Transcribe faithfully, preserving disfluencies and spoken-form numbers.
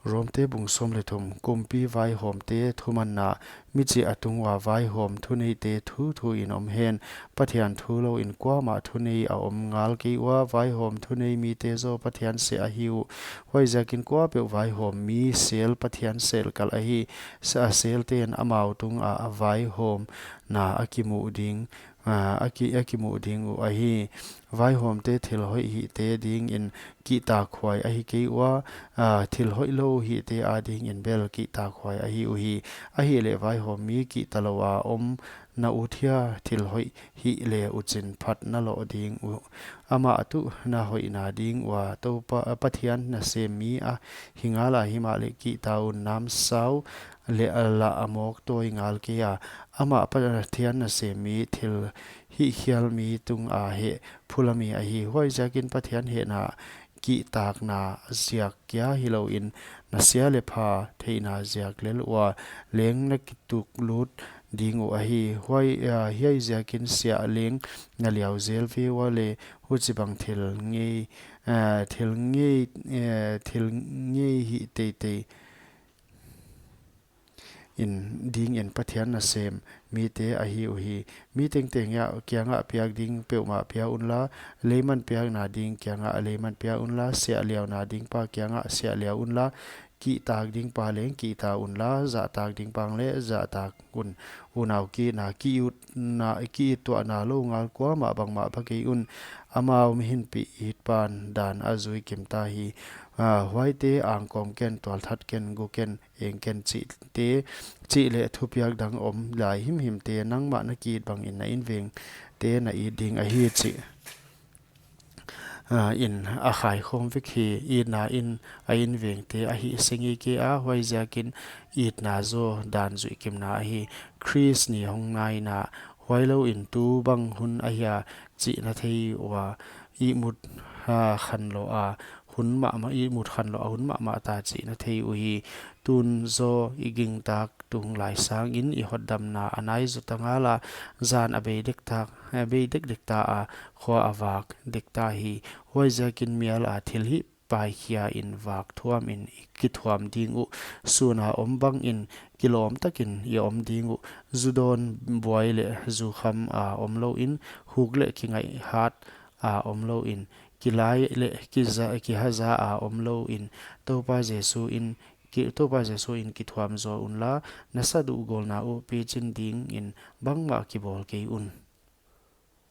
Romte bung sawm leh thum. Kumpi vaihawmte thumanna. Michih a tung ua vaihawm thuneite thuthu in om hen. Pathian thu lou in kuamah thunei a om ngal kei ua, vaihawm thunei mite zaw Pathian seh ahi uh. Huaiziakin kuapeuh vaihawm mi sel Pathian sel kalh ahi. Sa a selten amau tunga a vaihawmna a kimuh ding, a, a ki, a kimuh ding uh ahi. Vaihawmte thil hoih hihte dingin kihtakhuai ahi kei ua, a, thil hoih lou hihte adingin bel kihtakhuai ahi uhi. Ahihleh vaihawm mi kihta lou a om na ut hia? Thil hoih hih leh uchin phat na loh ding uh. Amah tuh na hoihna ding ua Toupa, Pathian nasem mi ahi ngal a, himahleh kihta un. Namsau leh a lah a mawk tawi ngal kei a, amah Pathian nasem mi, thil hihkhial mi tunga heh phula mi ahi. Huaiziakin Pathian hehna kihtakna ziak kia hilou in, na sia leh pha theihna ziak lel ua leng na kituklut ding uh ahi. Huai, a, hiai ziakin siah leng na liau zel ve ua leh, huchibang thil ngei, a, thil ngei, a, thil ngei hih teitei in dingin Pathian nasem mite ahi uhi. Mi tengteng ia kiangah piak ding peuhmah pia unla, leiman piakna ding kiangah leiman pia unla, siah liauna ding pa kiangah siah liau unla, kihtak ding pa leng kihta unla, zahtak ding pa leng zahtak un. Unau kihna, ki-it na, ki-it tuahna lou ngal kuamah bangmah ba kei un. Amau hinpih it pan dan a zui kim ta hi. A, huaite angkawm ken, tualthat ken, gu ken, eng ken chihte, chih leh thupiak dang om lai himhimte, nangmah na ki-it bangin na invengte na it ding ahi chih, a, in a khaikhawm vek hi. Itna in a invengte a hih seng ngei kei a, huaiziakin itna zaw dan zuihkimna ahi. Khrist ni hong ngaina, huailou in tu bang hun ahia chih na thei ua, ihmut, a, khanlou a hun mahmah, ihmut khanlou a hun mahmah ta chih na thei uhi. Tun zaw i gingtak tunglai sangin i hotdamna a nai zaw ta ngal a, zan a bei dektak, a bei dekdek ta a, khua a vak dek ta hi. Huaiziakin mial a thilhih paikhia in vak thuamin i kithuam ding uh. Sun a om bangin kilawm takin i om ding uh. Zu dawn buai leh zu kham a omlou in, huk leh kingaih hat a omlou in, kilai leh kiza, kihaza a omlou in, Toupa Jesu in, ki, Toupa Jesu in kithuam zaw unla, na saduh gawlna uh pichin dingin bangmah kibawl kei un.